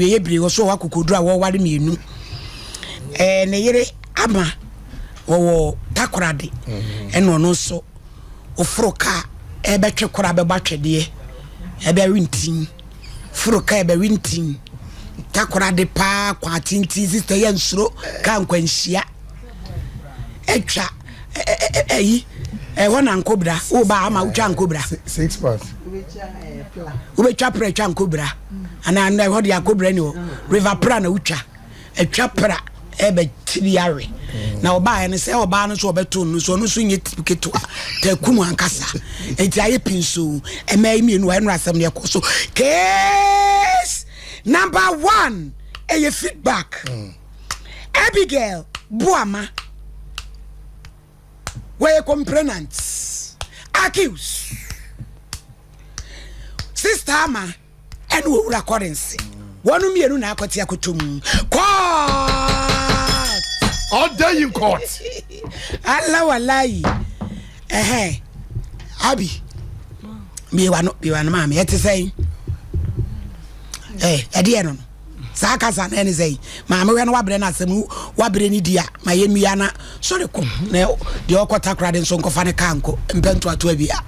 awieɛ bire wɔ so ɔwɔ akokoduro a wɔware mmienu. Ɛɛ ne yere ama wɔwɔ Takoradi ɛna ɔno nso oforo kaa ɛbɛtwe kora bɛbɔ atwɛdeɛ ɛbɛwe ntin foro kaa ɛbɛwe ntin Takoradi paa kwan tenten sista yɛ nsuro kaa nkwanhyia atwa ɛyi ɛhɔ na nkobra woba ama wotwa nkobra wobɛtwa pra atwa nkobra anaa ɛhɔ de akobra ni hɔ river pra na wotwa atwa pra ɛbɛtiri awe na ɔbaeɛ no sɛ ɔbaa no so ɔbɛto no so ɔno nso nyɛ tip ketewa takum ankasa nti ayɛ pinso ɛmɛ yi mmienu ɛno asɛm no ɛkɔ so case number one ɛyɛ feedback mm. Abigail Boama wɔyɛ complainant accuse sister ama ɛne owura Collins wɔn mmienu na akɔte akoto mu court. All day in court. Ala walayi ɛhɛn Abi biewa no biewa no maame ɛte sɛn ɛɛ ɛdeɛ no no. Saa kasa no ɛne sɛn? Maame hwɛ no wabrɛ no asɛm wabrɛ ne di a ma yɛ mmia na sɔre kɔ na deɛ ɔkɔ takoradi nso nkɔfa ne kaa nkɔ mpɛ ntoatoa bi a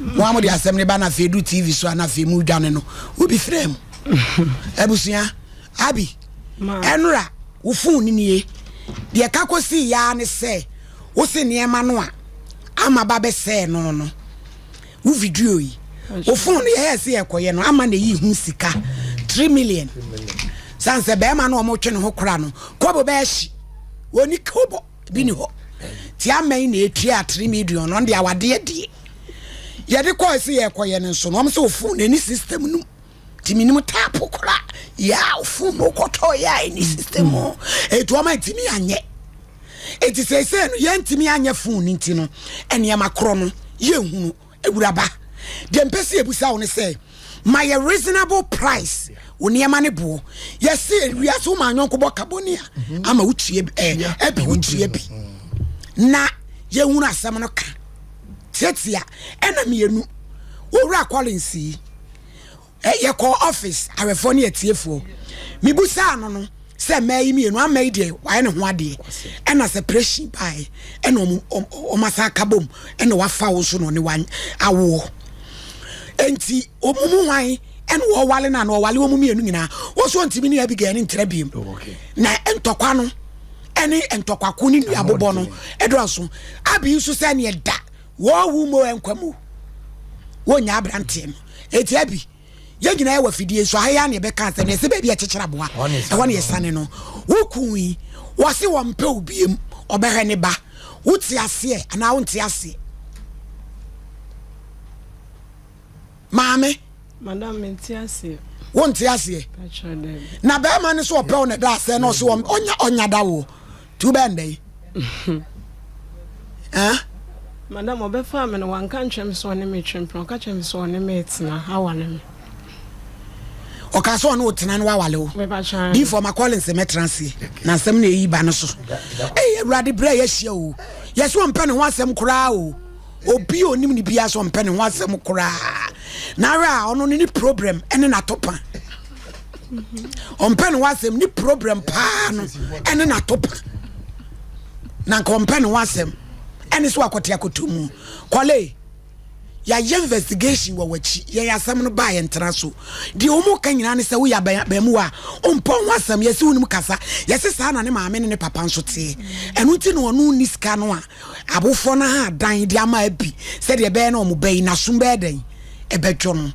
mo a mo de asɛm ne ba na afei du tv so a na afei mu dwane no obi frɛ mu abusua abi ɛnora wo fon ne nie deɛ ka kɔsii yaa ne sɛ wo se nneɛma no a ama ba bɛsɛɛ no no Wo video yi, wo phone no yɛyɛ sɛ yɛkɔyɛ no ama na eyi ho sika 3 million. San sɛ bɛrima no ɔmo twe ne ho kora no, kɔbo bɛyɛ hye. Oni kɔbɔ bi ni hɔ. Ti ama yi na etua 3 million no, ɔno de awadeɛ deɛ. Yɛde kɔɔ sɛ yɛkɔyɛ no nso no, ɔmo sɛ wo phone no ɛni system no mu. Ti menim taapo kora yɛ a wo phone no kɔtɔ yɛ a ɛni system mu. Etu ɔmo antumi anyɛ. Enti seesei no yɛntumi anyɛ fon no nti no, nneɛma korɔ no yɛnhunu. Awuraba, deɛ mpɛ sɛ yɛbusa wo ne sɛ, ma yɛ reasonable price wo nneɛma ne boɔ. Yɛse wiase wo ma anyɔnko bɔ ka bɔne a, mhm. ama wotua bi, eh, ɛbi wotua bi. Na yɛhunu asɛm no ka. Tiatia, ɛna mmienu, Owura Collins yi, Yɛkɔɔ office, awɛfoɔ ne atiefoɔ. Mebusaa no no sɛ mmaa yi mmienu, ama yi deɛ wayɛ ne ho adeɛ, ɛna separation baeɛ, ɛna ɔmo ɔmo asan aka bom, ɛna wafa wo nso na ɔne wa awoɔ. Enti ɔmo mu hwan ɛna wɔwale no ana ɔwale wɔn mmienu nyinaa? Wɔn nso ɔntumi ne Abigail ne ntra biem. Oh, na ntɔkwa no ɛne ntɔkwako ne nnuabobɔ no ɛdɔɔso. Abi nso sɛ neɛ da wɔwu mo ɛnkwa mu wɔnya aberanteɛ no. Eti Abi, yɛn nyinaa yɛwɔ afidie nso aha yi ara na yɛbɛka asɛm no, ɛsɛ baabi a ɛkyekyere aboa, ɛhɔ na yɛsane no. Wo kun yi, wɔse wɔmpɛ wo biem, ɔbɛhwɛ ne ba. Wote aseɛ anaa wonte aseɛ? Maame. Madam, mente aseɛ. Wonte aseɛ? Na bɛrima no so ɔpɛ wo na ɛda asɛ na ɔse ɔnya ɔnya da wo. Nti wobɛyɛ no dɛn? Eh? Madam, ɔbɛfaa me no, wanka nkyerɛ me sɛ ɔne me retwe mpena. Ɔka kyerɛ me sɛ ɔne me retena aware me. Ɔka sɛ ɔne wo tena no wawale wo. Difoɔ ma Collins mɛtena aseɛ na asɛm na ɛyi ba no so. Ei Awurade berɛ a yɛahyia o. Yɛsɛ ɔmpɛ ne ho asɛm koraa o. Obi a onim ne biara sɛ ɔmpɛ ne ho asɛm koraa. Na ahwɛ a ɔno no ne problem ɛne n'atopa. Ɔmpɛ ne ho asɛm ne problem paa no ɛne n'atopa. Na nka ɔmpɛ ne ho asɛm ɛne so akɔte akɔtɔ mu. Kɔle yɛayɛ investigation wɔ w'akyi yɛn asɛm no baa yɛn tena so deɛ wɔn ka nyinaa ne sɛ woyɛ abaamuwa a ɔmpɛ ho asɛm yɛsi wonim kasa yɛsi saa na ne maame ne ne papa nso teɛ ɛno nti na ɔno ni sika no a Awofoɔ no aha dan de ama abi sɛdeɛ ɛbɛyɛ na wɔn ba yi n'asom bɛyɛ dɛn ɛbɛdwo no.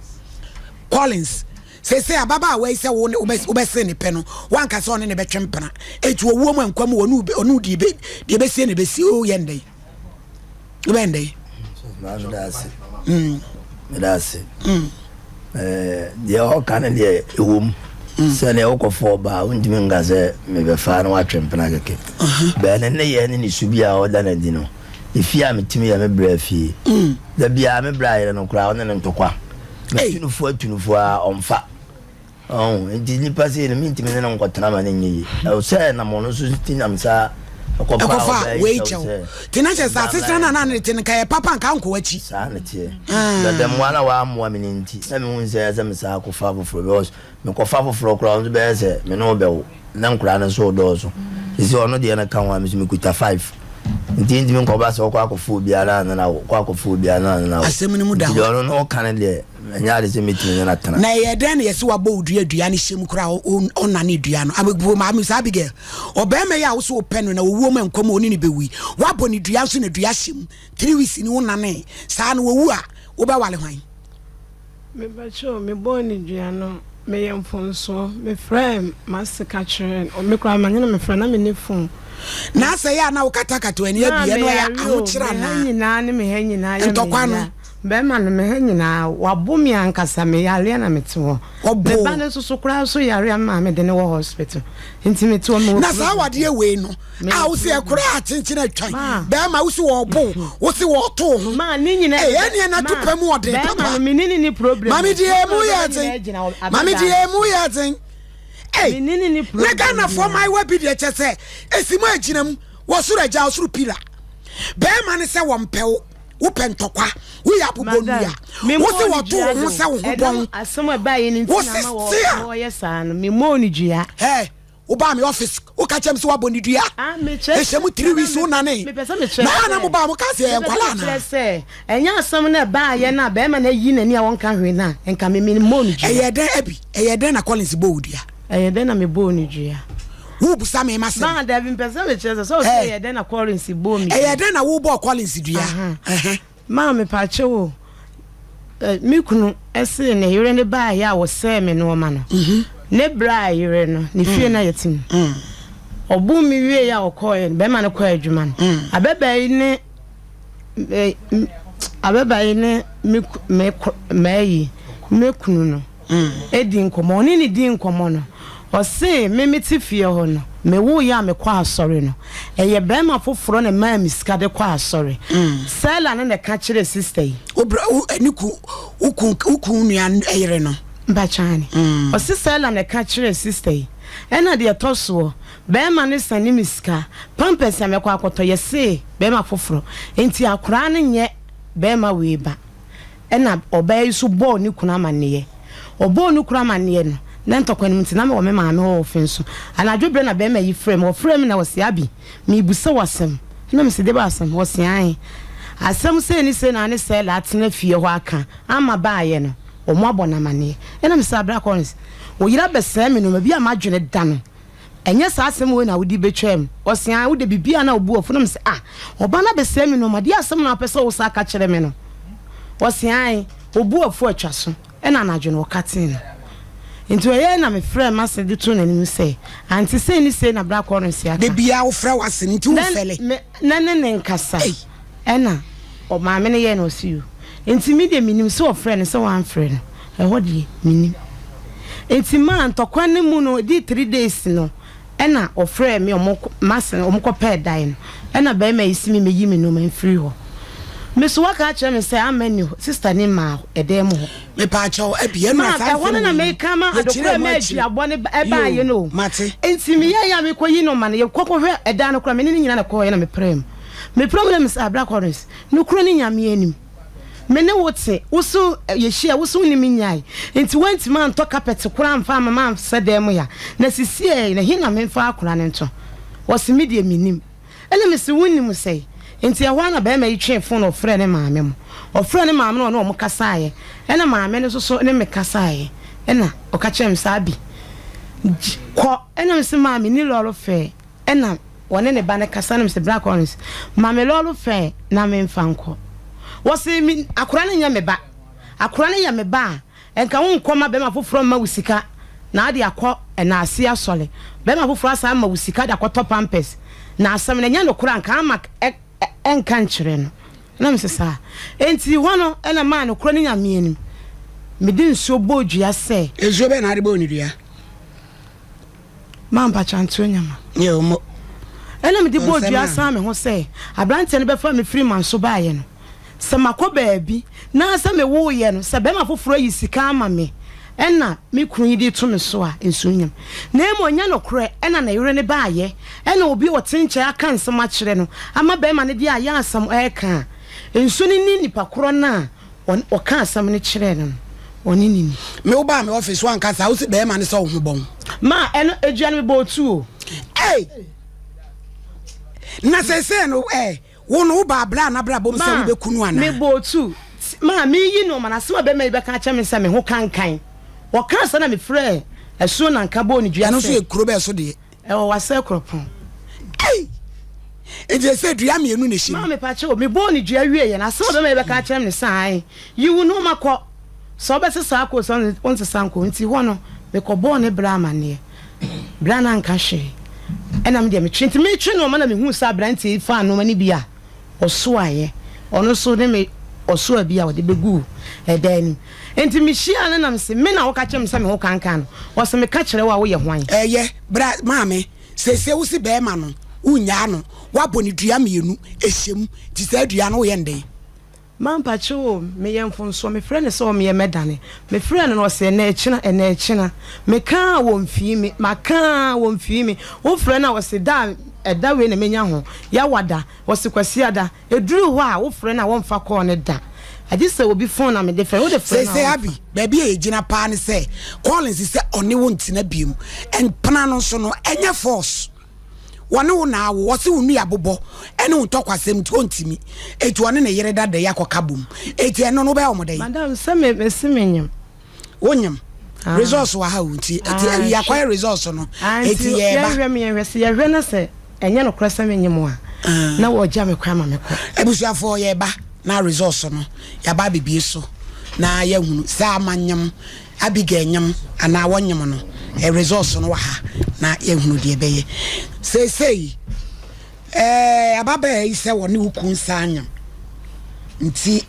Collins, seesei ababaawa yi sɛ wo ne wobɛse ne pɛ no, wanka sɛ ɔne ne bɛtwe mpena. Eti owuo mu nkwa mu ɔne ɔne deɛ ebe deɛ ebesie na ebesie o yɛ ndɛn. Wobɛyɛ ndɛn. Meda ase. Mm. Meda ase. Mm. Eh, deɛ ɔka no deɛ ɛwɔ mu mm. sɛ neɛ wokɔfa ɔbaa wontumi nka sɛ mebɛfaa no woatwe mpena kɛkɛ uh-huh. bɛɛ ne nneyɛɛ ne ne su bi a ɔda no adi no ɛfie a metumi yɛ me berɛ fie mm. da biaa me berɛ ayerɛ no koraa ɔne no ntɔkwa matunufoɔ atunufoɔ a ɔmfa Ɔho, nti nipa sei no mentumi ne no nkɔtena ma no nyɛ yie. Ɛwɔ sɛ nam ɔno nso ti nam saa Ɛkɔfa wei kyɛw. Nti na kyerɛ sɛ asetena no a na ne te no nka ɛyɛ papa nka ankɔ w'akyi. Saa na ɛteɛ. But mmoa no a wammoa me no nti na mehu sɛ ɛyɛ sɛ mesan akɔfa foforɔ because mekɔfa foforɔ koraa ɔno nso bɛyɛ sɛ me ne wo bɛwo na nkwadaa no nso redɔɔso. Seesei ɔno deɛ no ka ho a me nso mekuta five. Nti ntumi nkɔba sɛ ɔkɔ akɔfa obiara na ɔne no awo, kɔ akɔfa obiara na ɔne no awo. Asɛm no mu da Nti hɔ. deɛ ɔno no ɔka no deɛ ɛnyɛ ade sɛ mɛtumi ne no atena. Na ɛyɛ dɛn na yɛse wabɔ wo dua dua no hyɛ mu koraa a ɔnnane dua no? Abebuo maame saa Abigail, ɔbarima yi a wose wopɛ no na owuo mu nkwa mu ɔne no bɛwu yi, woabɔ no dua nso na dua hyɛ mu three weeks ni wonnanee saa no ɔwu a wobɛwale hwan? Mepakyɛw, mebɔɔ no dua no, meyɛ mfomsoɔ. Mefrɛɛ m'ase ka kyerɛɛ no, me koraa manyɛ na mefrɛ na menni phone. Na sɛ yɛ a na wokatakata w'ani Maa abie ɛno ɛyɛ meyare o, ahokyere me ha anaa? nyinaa ne me ha nyinaa yɛ me Ntɔkwa no. ya. Bɛrima no, me ha nyinaa, wabo me ankasa, meyareɛ na mete hɔ. Ɔbo Me ba wo. no nso so koraa nso yare a me maame de no wɔ hospital. Nti mete hɔ, mewɔ Na saa problem. awadeɛ wei no Mewɔ a wose problem. ɛkora akyenkyen atwan Ma. bɛrima wose wɔɔbo wo wose wɔɔto wo ho Ma ne nyinaa Ei yɛ ɛneɛ na ma to pɛ mu ɔden bɛrima papa no me ne ne ni problem Mame o. deɛ emu Bɛrima yɛ no den nyinaa gyina hɔ Mame abɛdaa deɛ no emu so. yɛ den Ei Me ne ne ni na problem Ghanafoɔ biara. mmaayewa bi deɛ kyɛ sɛ esi mu agyina mu wɔ soro agya ɔsoro pila bɛrima no sɛ wɔmpɛ wo wopɛ ntɔkwa woyɛ abobɔ Madam, nnua wo se memmɔɔ no wɔto dua wo ho de sɛ o. wo ho Ɛnam bɔn asɛm a ɛbaeɛ no wo nti na se ama wɔ tea wɔyɛ saa no. Memmɔɔ no dua. Hey, wobaa me office woka kyerɛ me sɛ woabɔ ne dua Ah, mekyerɛ ɛhyɛ mu three weeks madam, wo nane mepɛ sɛ mekyerɛ na ana sɛ mo baa mo ka sɛ ɛyɛ mepɛ sɛ nkwalaa mekyerɛ anaa sɛ ɛnyɛ asɛm no ɛbaeɛ no a bɛrima no ayi n'ani a wɔnka hwee no a nka me memmɔɔ no dua. Ɛyɛ dɛn Abby ɛyɛ dɛn na Collins bɔɔ wo dua? Ɛyɛ dɛn na mebɔɔ no dua? Worebisa me m'asɛm. Maa dabi mpɛ sɛ mekyerɛ sɛ sɛ ɔsɛ Ɛɛ. ɛyɛ dɛn na Collins bɔɔ me dua. Ɛyɛ dɛn na wobɔɔ Collins dua? Aha. Ɛhɛ. Maa mepaakyɛw o, ɛ, me kunu se ne yere no baeɛ a wɔsɛee me nnoɔma no, ne bra yere no, ne fie na yɛte mu. Ɔboo me wieeɛ a ɔkɔeɛ no, bɛrima no kɔɔ adwuma no, ababaa yi ne me, ababaa yi ne me, me, m'ayi, me kunu no. di nkɔmmɔ. Ɔne no dii nkɔmmɔ no, ɔse, Me mete fie hɔ no, mewoeɛ a mekɔ asɔre no, ɛyɛ barima foforɔ na ɛmaa me sika de kɔ asɔre. Sela no na ɛka kyerɛɛ sista yi. Wo bra, wo, ɛne ku, wo kun, wo kun nua yere no. Mpakyɛ aane. Ɔse Sela na ɛka kyerɛɛ sista yi. Ɛna deɛ ɛtɔ soɔ, barima no sane me sika, pampers a mɛkɔ akɔtɔ, yɛse barima foforɔ, nti akoraa no nyɛ barima wei ba. Ɛnna ɔbaa yi nso bɔɔ ne kunu amanneɛ. Ɔbɔɔ ne kunu amanneɛ no, na ntɔkwa no mu nti, na mewɔ me maame hɔ wɔ ɔfe nso. Anadwo berɛ na barima yi frɛɛ me. Ɔfrɛɛ me na ɔse, Abi, merebisa wo asɛm. Ɛnna mese, Deɛ bɛn asɛm? Ɔse, Aane, asɛm sei ne sei na ne Sela atena fie hɔ aka ama baeɛ no, wɔabɔ no amanneɛ. Ɛnna mese, Abra Collins, wo yere abɛsɛe me nnoɔma bi a m'adwene da no. Ɛnyɛ saa asɛm wei na wode bɛtwaam? Ɔse, Aane, wode biribiara na wo bo afu. Na mese, Ah, ɔba no abɛsɛe me nnoɔma, deɛ asɛm na wopɛ sɛ wosan ka kyerɛ me no? Ɔse, Aane, wo bo afu atwa so. Ɛna anadwo no ɔkatee no. Nti ɛyɛɛ na mefrɛɛ m'ase de too n'anim sɛ, Ante sei ne sei na Bra Collins aka. Da biara wofrɛ w'ase no nti wofɛle. Na me ne no nkasa. Ɛna maame no yɛɛ no ɔse yoo. Nti me deɛ menim sɛ ɔfrɛɛ no sɛ wamfrɛ no ɛhɔ deɛ menim. Nti maa ntɔkwa no mu no ɛdii three days no ɛna ɔfrɛɛ me ɔmo mase ɔmo kɔ pɛɛ dan no ɛna barima yi se me mɛyi me nnoɔma mfiri hɔ. Me so waka akyerɛ me sɛ amma nni hɔ sister no mmaa ɛdan mu hɔ. Mepaakyɛw Abby ɛna Ma saa ɛhɔ no nsɛm na wei no meka ma yɛkyerɛɛ adekorɔ mu ma akyire. aduabɔ no ɛbaeɛ Yoo no o. mate. Nti meyɛeɛ a mekɔyi nnoɔma no yɛkɔ kɔhwɛ ɛdan no koraa me ne no nyinaa na ɛkɔeɛ na meprɛɛ mu. Mepira mu na mese, Ah, Bra Collins, nokorɛ ne Nyame anim, me ne wo te, wo so yɛhyia, wo so wo ne me nyae, nti woantumi antɔ carpet koraa amfa amma mansɛ dan mu ya, na sisiei no, he na memfa akora no nto? Ɔse, Me deɛ mennim. Ɛna mese, Wonnim sɛn? Nti ɛhɔ ara na barima yi twee phone ɔfrɛɛ ne maame mo. Ɔfrɛɛ ne maame no ɔne wɔn kasaeɛ, ɛna maame no nso so ne me kasaeɛ, ɛna ɔka kyerɛɛ me sɛ, Abi, kɔ. Ɛna mese, Maa, menni lɔre fare. Ɛna ɔne ne ba no kasa na mese bra Collins ma me lɔre fare na me nfa nkɔ. Wɔse me akora no nyɛ me ba. Akora no yɛ me ba a nka wo nkɔ ma bɛma foforɔ mma wo sika na ade akɔ ɛnaase asɔre. Bɛma foforɔ asan ama wo sika de akɔtɔ pampers na asɛm no ɛnyɛ nokorɛ a nka ama ɛnka nkyerɛ no. Ɛna mese saa. Enti hɔ no ɛna maa nokorɛ no Nyame anim mede nsuo bɔɔ dua sɛ. Nsuo bɛn na ade bɔɔ no dua? Mampa kyantoɔ nyama. Yɛ ɔmo. Ɛna mede bɔɔ Nsɛm dua a. san me ho sɛ, aberanteɛ no bɛfa me firi manso baeɛ no, sɛ makɔ baabi na sɛ mewoeɛ no, sɛ barima foforɔ ayi sika ama me Ɛna me kunu yi de to me so a, nsuo nyam. Na mmom ɛnyɛ nokorɛ ɛna ne yere no baayɛ, ɛna obi a ɔte nkyɛn aka nsɛm akyerɛ no ama barima no de ayɛ asɛm ɛreka a, nsuo no ne nipa korɔ no a ɔka asɛm no kyerɛɛ no no, ɔne no ni. Me wo baa me office wanka saa, wo se barima no sɛ wo ho bɔn. Ma ɛno edua no mebɔɔ tu o. Ei! Na seesei no eh. Wo no, wobaa bra n'abrabɔ mu sɛ wobɛku no anaa? Ma, mebɔɔ tu. Ma, mereyi nnoɔma no, asɛm a bɛrima yi bɛka akyerɛ me sɛ me ho kankan. Ɔkaa saa na mefrɛɛ Asuo Nanka bɔɔ no dua sɛ. Ɛno nso yɛ kuro bɛn so deɛ? Ɛwɔ Wasɛ Kuropɔn. Ei! Nti ɛsɛ dua mmienu na ɛhyɛ mu. Ma, mepakyɛ o, mebɔɔ no dua wieeɛ no, asɛm a bɛrima yi bɛka akyerɛ me ne sɛ, Ae, yi wo nnoɔma kɔ. Sɛ wobɛsesa akɔ o, sɛ wonsesa nkɔ o. Nti hɔ no, mekɔbɔɔ ne bra amanneɛ. Bra no anka hwee. Ɛna me deɛ metwe. Nti metwe nnoɔma na mehuu sɛ aberanteɛ yi faa nnoɔma no bi a ɔsoaeɛ. Ɔno nso ne me ɔsoa bi a ɔde bɛguu ɛdan no mu. Nti mehyiaa no na mese, me na woka kyerɛ me sɛ me ho kankan no? Ɔse, meka kyerɛ wo a woyɛ hwan? Ɛyɛ, bra maame, seesei wose bɛɛma no wonnyaa no, woabɔ no dua mmienu, ɛhyɛ mu, nti saa dua no woyɛ no dɛn? Mampakyɛw o, meyɛ mfomsoɔ, mefrɛ no sɛ ɔmmeɛ mɛdane. Mefrɛɛ no no ɔse ɛnɛ ɛkyena, ɛnɛ ɛkyena. Meka a wɔmfii me, maka a wɔmfii me. Wofrɛ no a ɔse da a ɛda wei na mɛnya ho, Yawada, ɔse Kwasiada. Ɛduru hɔ a wofrɛ no a wɔmfa call no da. Agye sɛ obi phone na mede frɛ no, wode frɛ no a Seesei ɔmfa. Abby, baabi a yɛgyina paa ne sɛ Collins sɛ ɔne wo ntena biom. Mpena no nso no, ɛnyɛ force. Wɔne wo na awo, ɔse wo nua bobɔ ɛne wo ntɔkwasɛm nti ɔntimi, eti ɔne ne yere dada yi akɔka bom, eti ɛno no wobɛyɛ wɔn dɛn? Madam sɛ me mese me nyem. Wo nyem? Ah. Results wɔ ha o nti eti Ah, ayi hwɛ. akɔyɛ results no Ah, nti eti yɛɛba. yɛnhwɛ me yɛnhwɛ sɛ yɛhwɛ na sɛ ɛnyɛ nokorɛ sɛ me nyem a Ah. na wɔgya me kwan ma me kɔ. Abusuafoɔ yɛɛba na results no yɛaba abɛbie so na yɛahunu sɛ ama nyem Abigail nyem anaa wɔnyem no, eh, results no wɔ ha na yɛhunu deɛ ɛbɛyɛ. Seesei, eh, ababaa yi sɛ wɔne wo kun saa nyem nti,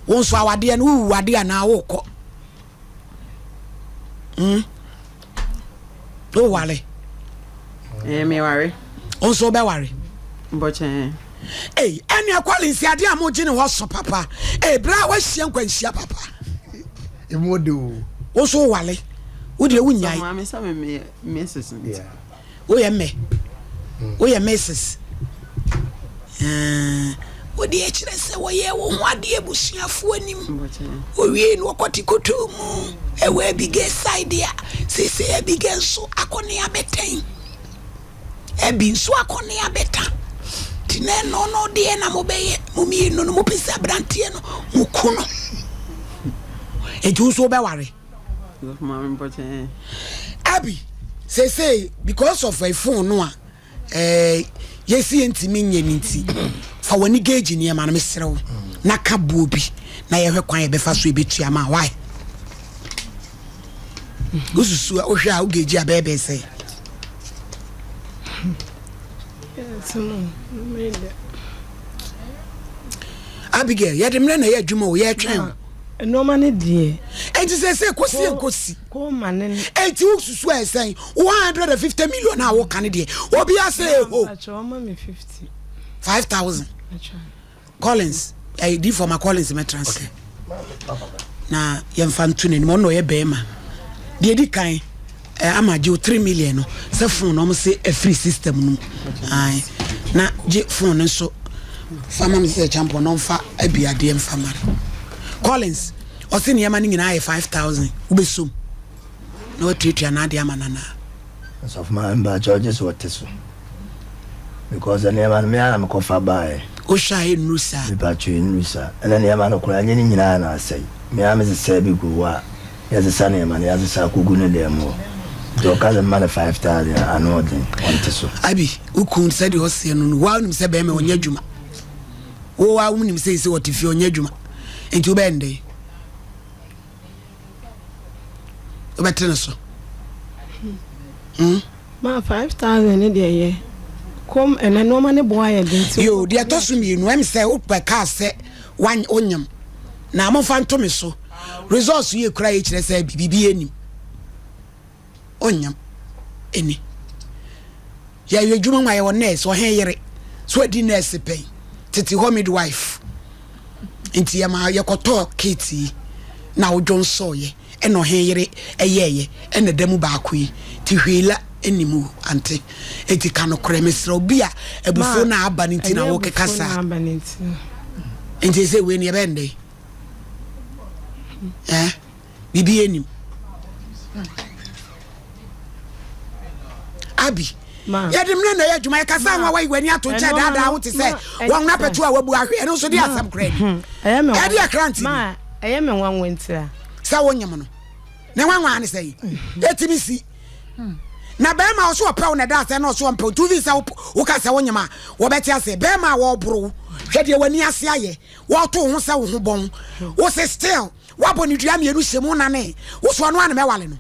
wo nso awadeɛ no wowu adeɛ anaa wokɔ? Hmm? Woware? Eh, meware. Wo nso wobɛware? Mbɔkyɛn. Ei, ɛnea Collins adeɛ a mogye ne hɔ so papa. Ei, berɛ a wahyia nkwanhyia papa. Emu ɔde o. Wo nso wowale. Wo deɛ wonyae. Maame sɛ me meyɛ Mrs. nti. Woyɛ mmɛ. Woyɛ Mrs. Wo deɛ kyerɛ sɛ wɔyɛ wo ho adeɛ abusuafoɔ anim. Wɔwie no wɔkɔte kotoo mu ɛwɔ Abigail side a seesei Abigail nso akɔ ne abɛtɛn. Abi nso akɔ ne abɛta. Nti na ɛno no deɛ na mobɛyɛ mo mmienu no mopɛ sɛ aberanteɛ no moku no. Nti wo nso wobɛware. Abi seesei because of a phone no a eh, yɛsi yɛntumi nyɛ no nti fa w'ani gauge nneɛma no mesrɛ wo na ka boɔ bi na yɛhwɛ kwan yɛbɛfa so yɛbɛtua ma why wosusu a wohwɛ a wo gauge a bɛyɛ bɛyɛ sɛ Abigail yɛde mmerɛ na ɛyɛ adwuma o yɛtwɛn o nneɛma no deɛ enti sɛ sɛ kɔsi nkosi kɔma ne enti wosusu a ɛsɛn 150 million a woka no deɛ obi asɛ eho 5000 Collins ɛyɛ di fɔma Collins mɛtra ase na yɛmfa nto n'anim ɔno na ɔyɛ bɛrima deɛ di kan eh, ama gye wo 3 million no sɛ phone no ɔmo se afiri system no mu ae na gye phone no nso fa ma me sɛ champon na ɔmfa aduadeɛ mfa ma no Collins ɔse nneɛma no nyinaa yɛ 5000 wobɛsom na watuatua n'adeɛ ama no anaa Ɔsɔfo maame mpakyɛw gye sɛ ɔte so because nneɛma no me ara na mekɔfa baeɛ. Wohwɛ a ɛnnuru saa? Mepakyɛw ɛnnuru saa. Ɛna nneɛma no koraa ɛnyɛ ne nyinaa na asɛe. Me ara mesesaa bi gu hɔ a yɛsesa nneɛma no yɛasesa akɔgu ne dan mu hɔ. Nti ɔka sɛ mma no 5000 a ano ɔden ɔnte so. Abi, wo kun sɛdeɛ ɔseɛ no no, wo ara wonim sɛ bɛrima ɔnyɛ adwuma. Wo ara wonim sɛ sɛ ɔte fie ɔnyɛ adwuma. Nti wobɛyɛ no dɛn? Wobɛte ne so. Hmm? Ma 5000 ne deɛ yɛ. Kom ɛnɛ nneɛma ne boa yɛ den ti. Yo, deɛ ɛtɔ so mmienu, ɛm sɛ wopɛ kaa sɛ wonyam. Na momfa nto me so. Results yɛ kura yɛ kyerɛ sɛ biribi anim. Onyam. Ɛni. Yɛyɛ adwuma mu a yɛwɔ nurse, ɔhen yere. So adi nurse pɛn. Tete hɔ midwife. Nti yɛma yɛkɔtɔɔ kit yi na wodwonsɔɔyɛ. ɛna ɔhen yere ɛyɛɛyɛ ɛna ɛda mu baako yi ti hwee la ɛni mu ante eti ka nokorɛ mesrɛ obi a abufuo na aba ne nti na wokeka saa nti sɛ wei no yɛbɛyɛ ndɛn eh biribi anim abi yɛde mmerɛ na ɛyɛ adwuma yɛkasa ho a wayi w'ani ato nkyɛn daadaa wo te sɛ wɔn na pɛto a wabu ahwe ɛno nso de asɛm koraa ni ɛde akra nti ɛyɛ me nwanwa ntira sɛ wonyem no ne nwanwa ne sɛ yi ɛtumi si na bɛrima ɔso ɔpɛ wo na ɛda asɛ na ɔso ɔmpɛ wo nti wofi sɛ woka sɛ wonyem a wɔbɛte asɛ bɛrima a wɔboro wo hwɛ deɛ w'ani ase ayɛ wɔto wo ho sɛ wo ho bɔn wo se still Woabɔ ne dua mienu hyɛ mu nane wo so ɔno a na mɛwale no.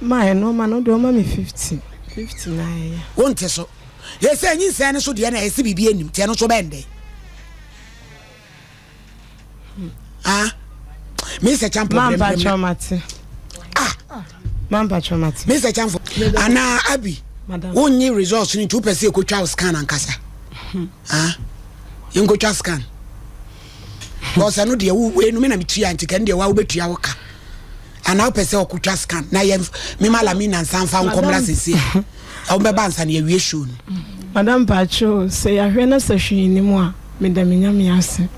Ma ɛno ma no deɛ ɔma me 50 50 na ɛyɛ. Wo nte so. Yɛ sɛ nyinsɛn no so deɛ na ɛsɛ biribi anim nti ɛno nso bɛn dɛn. Ah, Mr. Champo. Ma mpatsɔ mate. Ah. Ma mpatsɔ mate. Mr. Champo. Ana Abi. Wonyi results ni nti wopɛ sɛ yɛkɔtwa wo scan ankasa. Ah, yɛnkɔtwa scan. Because ɛno deɛ wo wei no me na metua nti kɛne deɛ wa wobɛtua wo ka. Anaa wopɛ sɛ ɔkɔtwa scan na yɛn mema Lamina nsa mfa nkɔmmra sɛsi a wɔbɛba ansa na yɛawie show no. Madam pakyoo sɛ yɛahwɛ na sɛ hwee nni mu a meda me Nyame ase.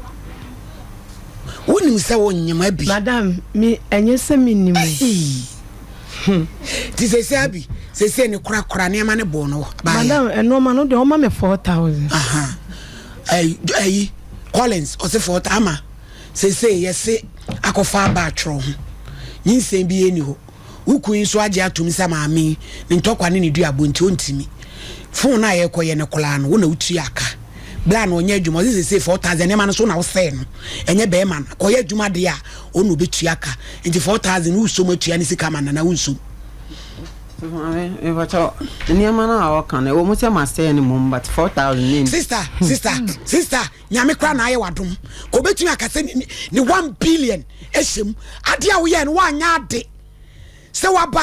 Wonim sɛ wonyem Abi. Madam me ɛnyɛ sɛ mennim o. Eii. Nti sɛsɛ Abi sɛsɛ ne korakora nneɛma ne bɔɔ no baayɛ. Madam nneɛma no deɛ ɔma me 4000. Aha. Ɛyi ɛyi Collins ɔse 4000 ama sɛsɛ yɛse akɔfa aba atwerɛ ho. Nyinsɛn bi ɛni hɔ. Wo kun yi nso agye atom sɛ maame yi ne ntɔkwa ne ne duabɔ nti ɔntumi. Phone no a yɛkɔyɛ no koraa no wo na wotua ka. Berɛ a na ɔnyɛ adwuma ɔse sesei 4000 nneɛma no so na wosɛe no ɛnyɛ bɛrima no. Kɔyɛ adwuma deɛ a ɔno na ɔbɛtua ka. Nti 4000 wosom atua ne sika ma no anaa wonsom? Maame, mepakyɛw, nneɛma no a ɔka no, ɛwɔ mu sɛ masɛe no mmom, but 4000 ne. Sister, sister, sister, Nyame koraa na ayɛ w'adom. Ka obɛtumi aka sɛ ne, ne 1 billion ɛhyɛ mu. Adeɛ a woyɛɛ no, woanyɛ ade. Sɛ waba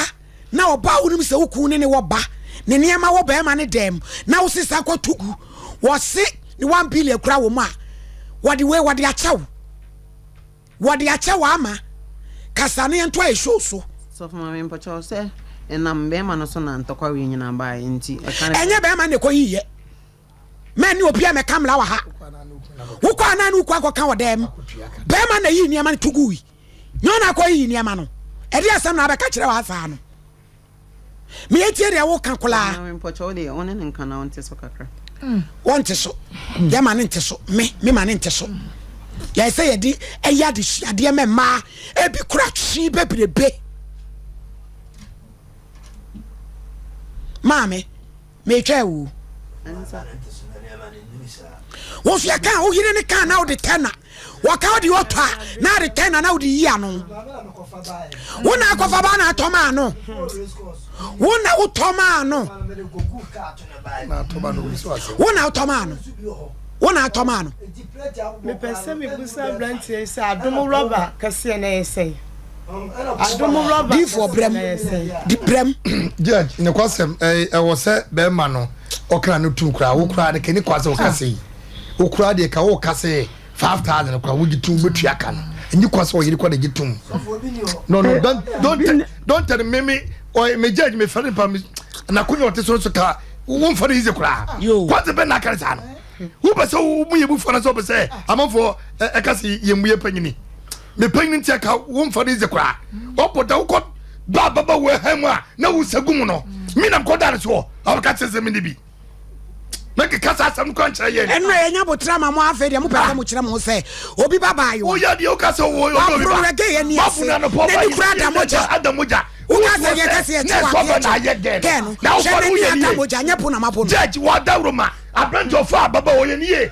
na ɔba a wonim sɛ wo kun ne ne wɔ ba, ne nneɛma wɔ bɛrima ne dɛm, na wo sesa kɔto gu. Wɔse ne 1 billion koraa wɔ mu a, wɔde wei wɔde akyɛ wo. Wɔde akyɛ wo ama. Kasa na yɛntoa yɛ show so. Sɔfo maame mpakyɛw sɛ ɛnam bɛrima no so na ntɔkwa wei nyinaa baeɛ nti ɛka ne sɛ. Ɛnyɛ bɛrima na ɛkɔyiiɛ. Mɛ ne obi a mɛka mmara wɔ ha. Wokɔ anaa ne wokɔ akɔka wɔ dɛm. Bɛrima na yi nneɛma no to gui. Nyɛ ɔna akɔ yi nneɛma no. Ɛde asɛm na abɛka kyerɛ wɔ ha saa no. Meyɛ tie deɛ woka koraa. Wɔnte so. Yɛma ne nte so. Me, me ma ne nte so. Yɛ sɛ yɛde ɛyɛ adesuadeɛ mɛ mmaa ebi kora twe bebrebe. Maame. Metwa awu. Wo nso yɛka wo yere ne kaa na wode tɛ na wɔka wode ɔtɔ a na ade tɛ na na wode yi ano. Wo na akɔfa ba na atɔ maa no. Wo na wotɔ maa no. Wo na wotɔ maa no. Wo na atɔ maa no. Mepɛ sɛ mebusa aberanteɛ yi sɛ adom rɔba kɛseɛ na ɛyɛ sɛn? Adom rɔba Diifoɔ kɛseɛ brɛm na ɛyɛ sɛn? di brɛm. Judge, nokwasɛm, ɛwɔ sɛ bɛrima no ɔkra no tum koraa, wo koraa no kani kwa sɛ ɔka sei, wo koraa deɛ ka woka sɛ 5000 koraa wogye tum bɛtua ka no, ɛnyi kwa sɛ ɔyere kɔ na gye tum. No, no, don't, don't, tell, don't tell me, me, ɔyɛ me judge, me fɛre nipa, me, n'akonya ɔte so no so ka, womfa no easy koraa. Kwante bɛ na aka ne saa no. Wopɛ sɛ wo mu yɛ bu fo anaasɛ wopɛ sɛ amanfoɔ ɛka sɛ yɛn mu yɛ panyini? Me panyini nti ɛka womfa no yize koraa. Wɔbɔ da wokɔ ba baba wɔ ha mu a na wosa gu mu no. Me nam kɔ da no soɔ a wɔka kyerɛ sɛ mene bi. Mɛkeka saa asɛm no kora nkyerɛ yɛn. Ɛno a yɛnya botra ma mo afei deɛ mopɛ sɛ mokyerɛ mo ho sɛ obi ba baayewa. Woyɛ deɛ woka sɛ wo obi ba. Waporo rɛgɛ yɛ ni ase. N'ani kura ada mogya. Ada mogya. Woka sɛ yɛ kɛse yɛ kyɛ wɔ adeɛ kyɛ. Gɛɛ no. Hwɛ n'ani ada mogya nyɛ po na mapo no. Judge wɔadaworo ma. Aberante ɔfa ababaawa ɔyɛ ne yie.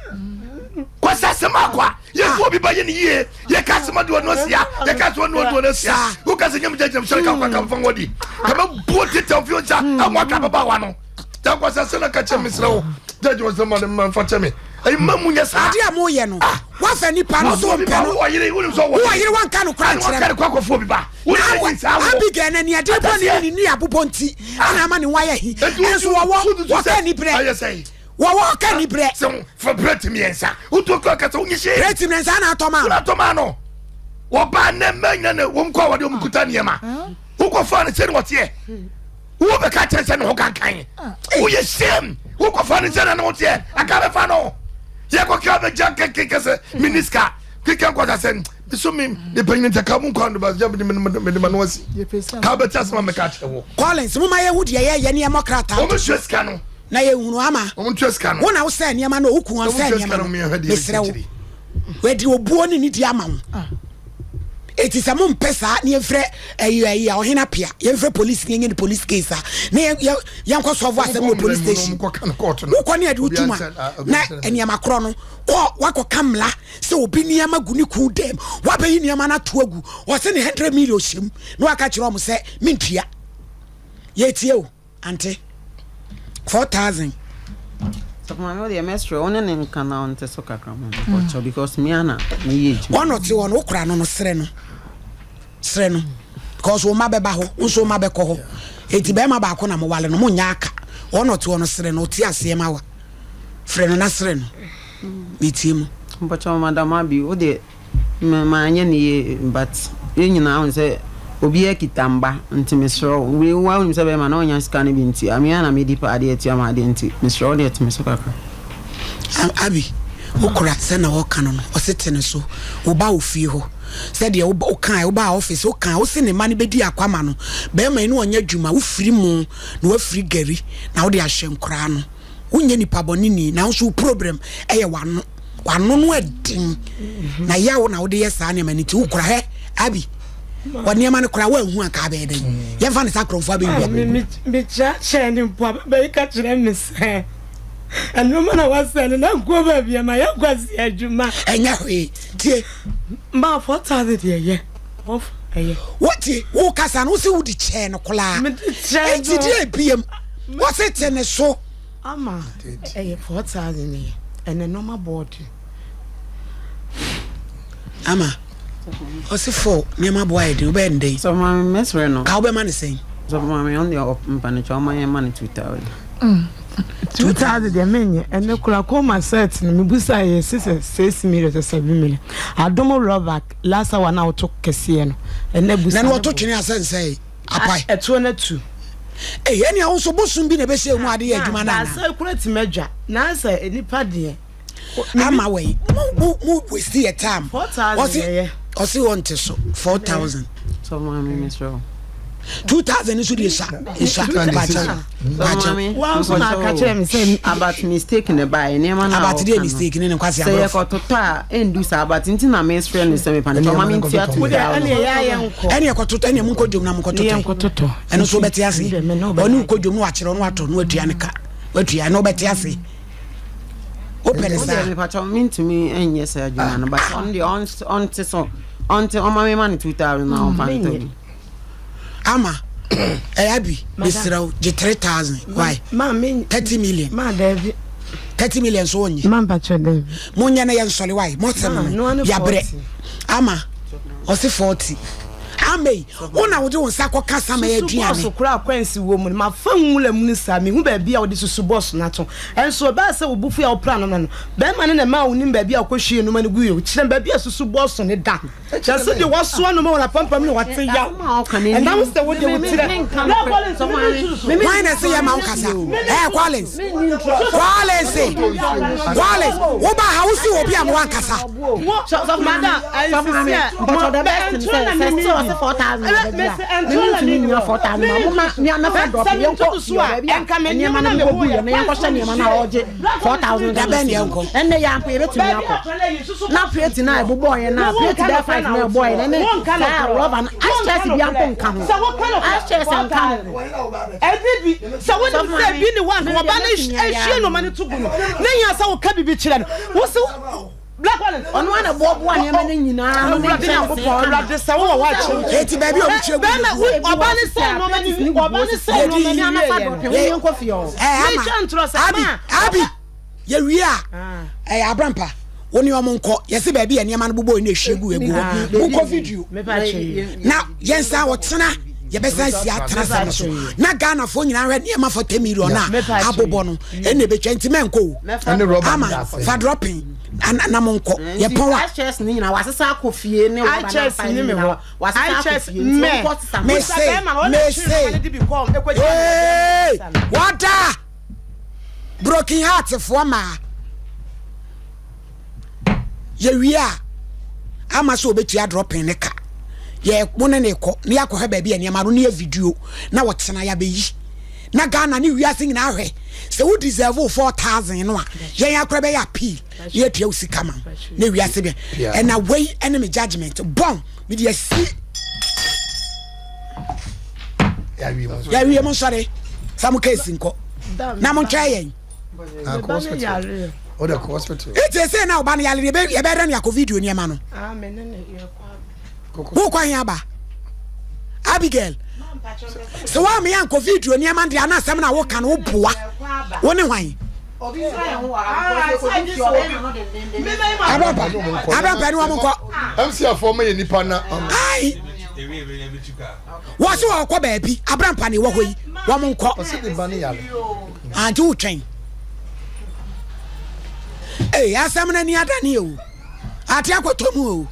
Kwasi asɛm akwa yɛfu obi ba yɛ ne yie yɛka asɛm adi ɔno asia yɛka asɛm ɔno ɔdi ɔno asia woka sɛ nyɛ gyina sɔre ka kwa ka fa wɔdi kama buo tete ɔfi nsa ɛmo aka ababaawa no yɛ kwasi asɛm na ka kyɛ me serɛ wo gyagye wɔ sɛ ma ne ma mfa kyɛ me ɛyi ma mu nyɛ saa adeɛ a moyɛ no wafa nipa no so mpɛ no wɔ yere wonim sɛ wɔ yere wanka no kora nkyerɛ no kɔ akɔfo obi ba Abigail na nea ɛde bɔ ne ne nua bobɔ nti ana ama ne ho ayɛ he ɛnso wɔwɔ wɔka ni berɛ wɔwɔ ɔka ni berɛ fɛ brɛti mmiɛnsa wotu kura kasa wonyi hyɛ brɛti mmiɛnsa na atɔ maa no atɔ maa no. Wɔbaa nnɛ mmaa nyina na wɔn kɔ a wɔde wɔn kuta nneɛma. Wokɔfaa no sɛ ne wɔteɛ. Wobɛka kyerɛ sɛ ne ho kankan. Woyɛ shame. Wokɔfaa no sɛ na ne ho teɛ. Aka bɛfa no. Yɛkɔka bɛgya kɛkɛ sɛ menni sika. Keka nkɔsa sɛ meso me mepanyini nti ka mu nkwa no ba mede ma no asi. Ka bɛte asɛm a mɛka akyerɛ wo. Collins, momma yɛhu deɛ yɛyɛ ne yɛmmɔ krataa nto so. Wɔn sika no. Na yɛnhunu ama. Wɔn ntua sika no. Wo na wosɛe nneɛma no, wo kun ɔnsɛe nneɛma no. Mesrɛ wo. Wɔde obuo ne nidi ama wo. Eti sɛ mompɛ saa ne yɛmfrɛ ɛyi ɛyi a ɔhene apia yɛmfrɛ police ne yɛnyɛ ne police case a ne yɛn yɛnkɔ sɔfo asɛm wɔ police station. Wokɔ ne yɛde wotum a na nneɛma korɔ no kɔ wakɔka mmla sɛ obi nneɛma gu ne kun dɛm wabɛyi nneɛma no ato agu ɔsɛ ne 100 million hyɛm na waka kyerɛ ɔmo sɛ mentua yɛtie o. Ante. 4000. Sɔfo maame wo deɛ mɛsrɛ wo ne ne nka na ɔnte so kakra ma me ɔkyɛw because me ana meyɛ adwuma. Wɔn ɔte hɔ no wokora no no srɛ no srɛ no because wo mma bɛba hɔ wo nso wo mma bɛkɔ hɔ eti bɛrima baako na mo wale no mo nyɛ aka wɔn ɔte hɔ no srɛ no ɔte aseɛ ma wa frɛ no na srɛ no metie mu. Mpakyɛw madam Abi wo deɛ Me manyɛ no yie but yɛn nyinaa wohu sɛ obiara kita mba nti mesrɛ wo wei wo ara wonim sɛ bɛrima na ɔnya sika no bi nti me ara na medi paa adeɛ atua m'adeɛ nti mesrɛ wo deɛ te me so kakra. Abby wo kora sɛ na ɔka no no ɔse te ne so wo ba wɔ fie hɔ sɛ deɛ wo kae wo baa office wo kae wo se ne mma no bɛdi akwama no bɛrima yi ne ɔnyɛ adwuma wo firi mo na wafiri gari na wode ahyɛ nkoraa no Wonyɛ nipa bɔne ni nanso wo problem ɛyɛ w'ano. W'ano no ɛden na yaw na wode yɛ saa nneɛma no nti wokora hɛ Abi wɔ nneɛma no kora woanhu anka abɛyɛ dɛn yɛmfa ne saa korɔmfoɔ abɛwia. Mekyerɛkyerɛ ne mpo ababa yi ka kyerɛ me sɛ nneɛma na wasɛ no na nkuo baabi ama yɛnkɔ asi adwuma. Ɛnyɛ hwee tie. Maa 4000 deɛ ɛyɛ. Wote wo kasa no wose wode kyɛɛ no koraa enti deɛ ebiem wɔse te ne so. Ama ɛyɛ 4000 yɛ ɛnɛ nɔɔma bɔɔde. Ama ɔse fo nneɛma boa yɛ den wobɛyɛ no dɛn? Sɛ maame mɛsrɛ no. Ka wobɛma no sɛn? Sɛ maame ɔno deɛ mpanekyɛ ɔma yɛn ma no 2000. 2000 deɛ menyɛ ɛnɛ kora kɔma set no mebusa yɛ sisɛ 6 million sɛ 7 million adom rɔba Last hour na woto kɛseɛ no ɛnɛ busa ne bo. Na wɔto twene asɛ nsɛe apae. Ɛtoɔ no atu. Ei ɛnea wo nso bosom bi na ɛbɛhyɛ mu ade yɛ adwuma no anaa. Baasa kura tumi adwa na sɛ nipa deɛ. Ama wei mo mo mo waste yɛ time. 4000 yɛyɛ. Ɔsi wɔn te so 4000. Sɔfo maame mesrɛ wo. 2000 nso deɛ sa nsa baakyɛw baakyɛw. Wɔn nso na aka kyerɛ mi sɛ. About mistake na ɛba yɛ nneɛma na ɔka no mistake ne ne nkwasi agorɔ. Sɛ yɛkɔtotɔ a ɛndu saa but nti na mesrɛ no sɛ mepa no kyɛ ɔma me ntua 2000. Ɛne ɛyɛ ayɛ nkɔ. Ɛne ɛkɔtotɔ ɛne ɛmu nkɔ dwom na mo kɔtotɔ. Nkɔtotɔ. Ɛno nso wobɛte ase. Ɔne wokɔ dwom na wakyerɛ ɔno watɔ na watua ne ka watua ɛno wobɛte ase. Wopɛ ne saa. Mepa kyɛ mentumi nyɛ saa adwuma no but ɔno deɛ ɔnte so ɔnte ɔma me ma no 2000 na ɔmfa ntɔ bi. Ama ɛyɛ abi mesrɛ wo gye 3000 why 30 million ma dabi 30 million so wonye ma mpakyɛ dabi monyɛ na yɛnsɔre why mɔsɛm no yabrɛ ama ɔse 40 ama yi wo na wode wo nsa kɔka sama yɛ susu aduane bɔɔso koraa kwansi wɔ mu no mafa nwura mu no saa mehu baabi a wɔde susu bɔɔso no ato ɛnso ɛbaa sɛ wo bufu a wopra no no no bɛrima no na ɛmaa wonim baabi a wokɔhwie noma no gu yɛ kyerɛ baabi a susu bɔɔso no da Kyerɛ sɛ deɛ wasoa noma wɔ n'apampam na wate yaw. Ɛnam sɛ wo deɛ wo tirɛ. Hwan na ɛsɛ yɛ ma wo kasa? Ɛɛ Collins. Collins. Collins. Wo ba ha wo si obi a mo wankasa. Dabɛn deɛ nkɔ. Ɛnɛ yɛ ampa yɛbɛtumi akɔ. Na plate no a ɛbobɔeɛ no a plate bɛyɛ five na ɛbɔeɛ no ne saa rɔba no ice chest bi ampo nka ho ice chest nka ho. Ɛdi bi sɛ wonim sɛ bi ne wa nka wɔba no ɛhwie noma no to gu no ne hia sɛ woka biribi kyerɛ no wo se Black Collins ɔno ana boaboa nneɛma no nyinaa no ne Awurade Nyankopɔn Awurade sɛ wowɔ hɔ akyerɛ Eti baabi a ɔmo kyerɛ gu bɛrima ɔba ne sɛ nneɛma no ɔba ne sɛ nneɛma no wie yɛ no Ɛɛ ama Abi Abi Yɛwie a, ɛyɛ abrampa wo ne ɔmo nkɔ yɛse baabi yɛ nneɛma no bobɔ ne ehwie gu egu hɔ monkɔ video na yɛnsan ɔkyena yɛbɛsan si atena sɛm no so na Ghanafoɔ nyinaa hwɛ nneɛma 40 million a abobɔ no ɛna ebetwa nti mɛnkɔ o ama fa dropping. Na mo nkɔ yɛ pɔn a. Ichairs ne nyinaa wasesa akɔ fie ne rɔba na afa ne nyinaa wasesa akɔ fie nti ɔnkɔ sesa. Mese mese ee wɔda broken heart foɔ maa yɛwie a ama sɛ obetua dropping ne ka yɛ mo ne ne kɔ ne yɛakɔhwɛ baabi a nneɛma no ne yɛ video na wɔtena yɛabɛyi na Ghana ne wiase nyinaa ahwɛ sɛ wo deserve wo 4000 no a yɛn akora bɛyɛ appeal na yɛatua wo sika ma na wiase bɛ ɛna wei ɛne me judgement bɔn mede asi yɛawie mo nsɔre sa mo case nkɔ na montwɛn yɛn ɛti ɛsɛ na ɔba no yare yɛbɛdɛ no yɛakɔ video nneɛma no Wokɔ he aba? Abigail, sɛ woame ankɔ video nneɛma deɛ ana asɛm na woka no woboa wo ne hwan? Abrampa, Abrampa ne wɔn nkɔ. MC afɔ ma yɛ nipa na. Ai. Wɔsi wɔkɔ baabi Abrampa ne wɔ hɔ yi wɔn nkɔ. Ɔsi ne ba ne yare. Ante wotwɛn. Ee asɛm no ani adane o. Ate akɔtɔ mu o.